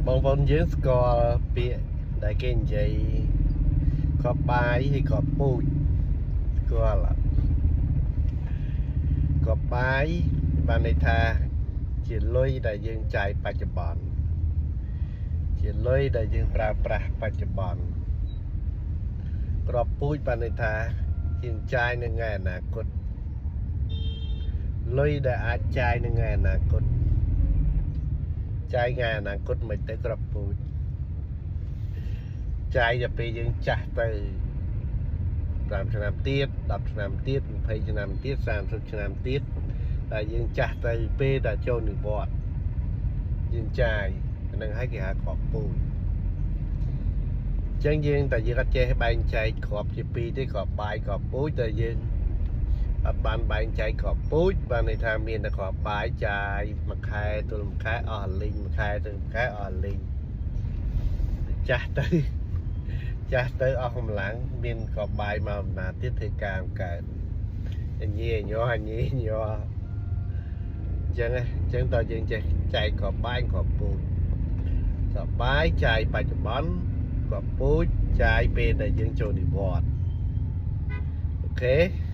បងប្អូនយើងស្គាល់ពាក្យដែលគេនិយាយគ្រាប់បាយហើយគ្រាប់ពូជស្គាល់អត់គ្រាប់បាយបានន័យថាជាលុយដែលយើងចាយបច្ចុប្បន្នជាលុយដែលយើងប្រើប្រាស់បច្ចុប្បន្នគ្រាប់ពូជបានន័យថាយើងចាយនៅថ្ងៃអនាគតលុយដែលអាចចាយនៅថ្ងៃអនាគតចាយថ្ងៃអនាគតមិនទៅគ្រាប់ពូជចាយដល់ពេលយើងចាស់ទៅ5ឆ្នាំទៀត10ឆ្នាំទៀត20ឆ្នាំទៀត30ឆ្នាំទៀតតែយើងចាស់ទៅពេលដែលចូលនិវត្តន៍យើងចាយហ្នឹងហើយគេហៅគ្រាប់ពូជអញ្ចឹងយើងតែយើងអត់ចេះបែងចែកគ្រាប់ជាពីរទេគ្រាប់បាយគ្រាប់ពូជតែយើងអត់បានបែងចែកគ្រាប់ពូជបានន័យថាមានតែគ្រាប់បាយចាយមួយខែទល់មួយខែអស់លីងមួយខែទៅមួយខែអស់លីងចាស់ទៅចាស់ទៅអស់កម្លាំងមានគ្រាប់បាយមកអំណាចទៀតធ្វើការមិនកើតអញញ័រអញញ័រអញ្ចឹងអញ្ចឹងតើយើងចេះចែកគ្រាប់បាយគ្រាប់ពូជគ្រាប់បាយចាយបច្ចុប្បន្នគ្រាប់ពូជចាយពេលដែលយើងចូលនិវត្តន៍OK។